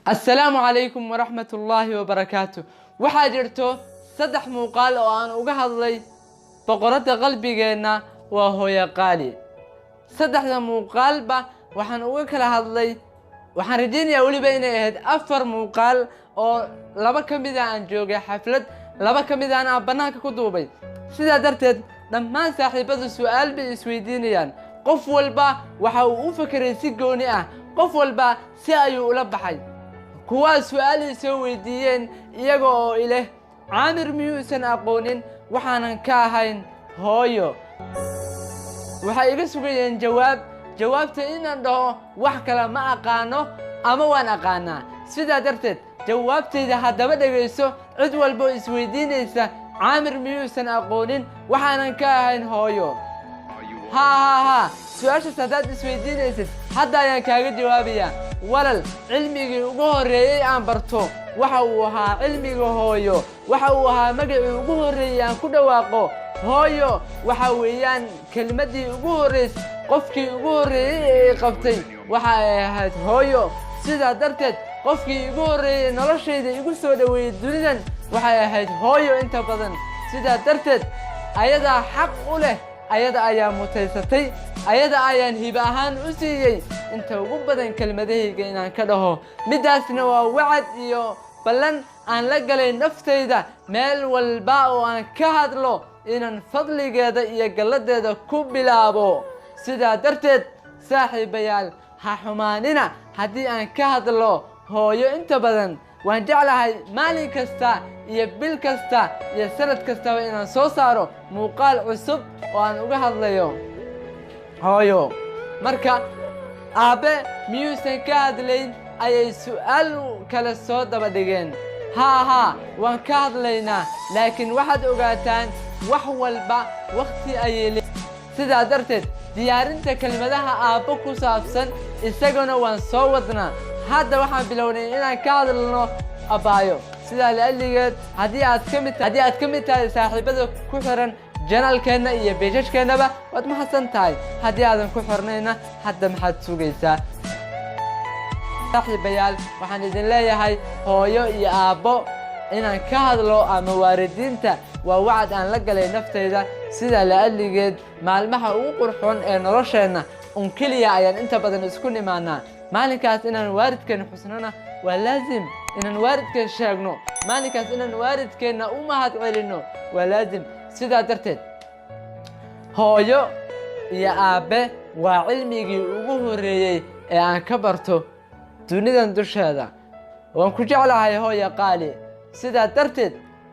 Assalaamu calaykum waraxmat ullaahi wabarakaatu. Waxaa jirto saddex muuqaal oo aan uga hadlay boqoradda qalbigeenna, waa hooyo qaali. Saddexda muuqaalba waxaan uga kala hadlay, waxaan rajaynayaa weliba inay ahayd afar muuqaal, oo laba ka mid a aan joogay xaflad, laba ka mid ahna aan bannaanka ku duubay. Sidaa darteed dhammaan saaxiibadu su'aal bay isweydiinayaan. Qof walba waxa uu u fekeray si gooni ah, qof walba si ayuu ula baxay. Kuwaa su'aalay soo weydiiyeen iyaga oo ileh: "Caamir miyuusan aqoonin waxaanan ka ahayn hooyo?" Waxay iga sugayeen jawaab, jawaabta inaan dhaho wax kale ma aqaano ama waan aqaanaa. Sidaa darteed jawaabtayda haddaba dhegayso, cid walba oo isweydiinaysa: "Caamir miyuusan aqoonin waxaanan ka ahayn hooyo?" Haa haa haa, su'aashaas haddaad isweydiinaysid, hadda ayaan kaaga jawaabayaa, walal. Cilmigii ugu horreeyey aan barto waxa uu ahaa cilmiga hooyo. Waxa uu ahaa magacii ugu horreeyey aan ku dhawaaqo, hooyo. Waxa weeyaan kelmaddii ugu horreys, qofkii ugu horreeyey ee i qabtay waxa ay ahayd hooyo. Sidaa darteed qofkii igu horreeyey noloshayda igu soo dhoweeyey dunidan waxay ahayd hooyo inta badan. Sidaa darteed ayadaa xaq u leh, ayada ayaa mutaysatay, ayada ayaan hibe ahaan u siiyey inta ugu badan kelmadahayga inaan ka dhaho. Middaasna waa wacad iyo ballan aan la galay naftayda, meel walba oo aan ka hadlo inaan fadligeeda iyo galladeeda ku bilaabo. Sidaa darteed, saaxiibayaal, ha xumaanina haddii aan ka hadlo hooyo inta badan. Waan jeclahay maalin kasta iyo bil kasta iyo sanad kastaba inaan soo saaro muuqaal cusub oo aan uga hadlayo hooyo. Marka "Aabbe miyuusan ka hadlayn?" ayay su'aal kale soo daba dhigeen. Haa haa, waan ka hadlaynaa, laakiin waxaad ogaataan wax walba wakhti ayay le. Sidaa darteed diyaarinta kelmadaha aabbo ku saabsan isaguna waan soo wadnaa. Hadda waxaan bilownay inaan ka hadalno abbaayo. Sidaa la'alligeed, haddii aad ka mid tahay saaxiibada ku xiran channelkeenna iyo pagekeennaba, waad mahadsan tahay. Haddii aadan ku xirnayna, hadda maxaad sugaysaa? Saaxiibayaal, waxaan idin leeyahay hooyo iyo aabbo inaan ka hadlo ama waalidiinta waa wacad aan la galay naftayda. Sidaa la'alligeed maalmaha ugu qurxoon ee nolosheenna un keliya ayaan inta badan isku nimaanaa. Maalinkaas inaan waalidkeenna xusnona waa laazim, inaan waalidkeen sheegno maalinkaas, inaan waalidkeenna u mahad celinno waa laazim. Sidaa darteed hooyo iyo aabbe waa cilmigii ugu horreeyey ee aan ka barto dunidan dusheeda. Waan ku jeclahay, hooyo qaali. Sidaa darteed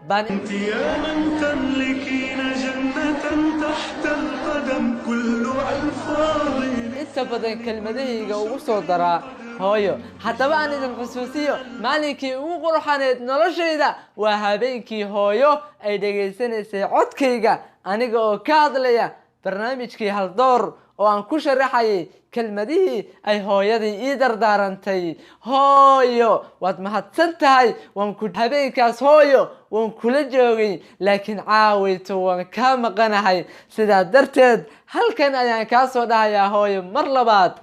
baan أنت يا من تملكين جنة تحت القدم، كل الفاضل inta badan kelmadahayga ugu soo daraa hooyo. Haddaba aan idin xusuusiyo, maalinkii ugu qurxaneed noloshayda waa habeenkii hooyo ay dhegaysanaysay codkayga, aniga oo ka hadlaya barnaamijkii Haldoor oo aan ku sharaxayay kelmadihii ay hooyadii ii dardaarantay. Hooyo, waad mahadsan tahay. Waan ku habeenkaas, hooyo, waan kula joogay, laakiin caawayto waan kaa maqanahay. Sidaa darteed halkan ayaan kaa soo dhahayaa, hooyo, mar labaad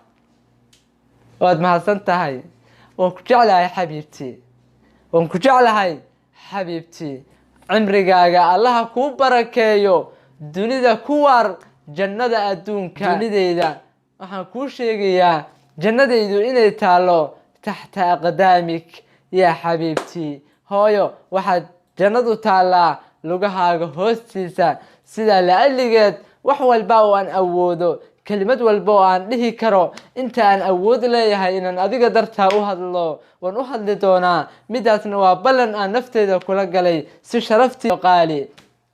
waad mahadsan tahay. Waan ku jeclahay, xabiibtii. Waan ku jeclahay, xabiibtii. Cimrigaaga Allaha kuu barakeeyo. Dunida ku waar, jannada adduunka. Dunideyda waxaan kuu sheegayaa jannadaydu inay taallo taxta aqdaamik, yaa xabiibtii. Hooyo, waxaad jannadu taallaa lugahaaga hoostiisa. Sidaa la'alligeed wax walba oo aan awoodo, kelimad walba oo aan dhihi karo inta aan awood leeyahay inaan adiga dartaa u hadlo, waan u hadli doonaa. Midaasna waa ballan aan nafteyda kula galay si sharaftii qaali.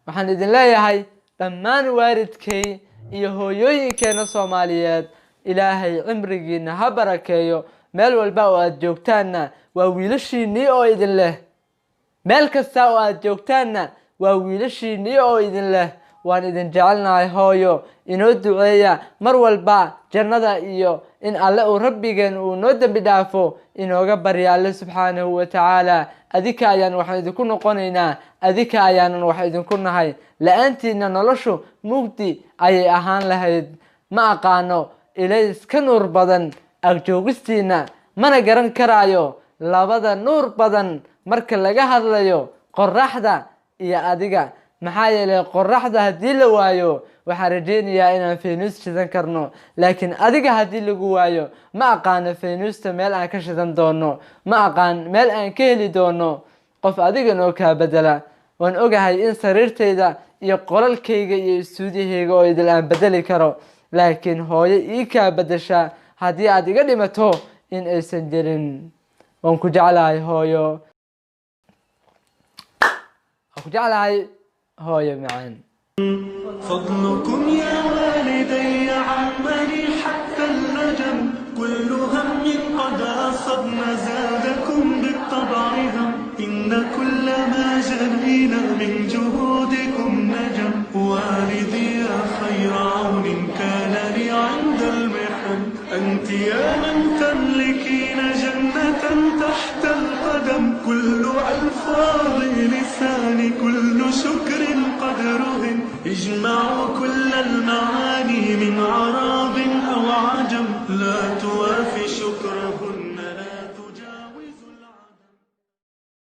Waxaan idin leeyahay dhammaan waalidkay iyo hooyooyinkeena Soomaaliyeed, Ilaahay cimrigiina ha barakeeyo. Meel walba oo aad joogtaanna waa wiilashiinnii oo idin leh. Meel kasta oo aad joogtaanna waa wiilashiinnii oo idin leh: waan idin jecelnahay, hooyo. Inoo duceeya mar walba jannada iyo in Alle uu rabbigeen uu noo dembi dhaafo. Inooga barya Alle subxaanahu wa tacaala. Adika ayaan waxaan idinku noqonaynaa, adika ayaanan wax idinku nahay. La'aantiina noloshu mugdi ayay ahaan lahayd. Ma aqaano ilays ka nuur badan agjoogistiina, mana garan karaayo. Labada nuur badan marka laga hadlayo, qoraxda iyo adiga. Maxaa yeelay, qoraxda haddii la waayo, waxaan rajeynayaa inaan faynuus shidan karno, laakiin adiga haddii lagu waayo, ma aqaano faynuusta meel aan ka shidan doono, ma aqaan meel aan ka heli doono qof adiga noo kaa bedela. Waan ogahay in sariirtayda iyo qolalkayga iyo istuudiyahayga oo idil aan bedeli karo, laakiin hooyo ii kaa bedesha haddii aad iga dhimato in aysan jirin. Waan ku jeclahay hooyo, waan ku jeclahay hooyo macaan. فضلكم يا والدي عمني حتى الندم، كل هم قد أصبنا زادكم بالطبع هم، إن كل ما جنينا من جهودكم نجم. والدي يا خير عون كان لي عند المحن، أنت يا من تملكين جنة تحت القدم، كل ألفاظ لساني كل شكر قدرهن، اجمعوا كل المعاني.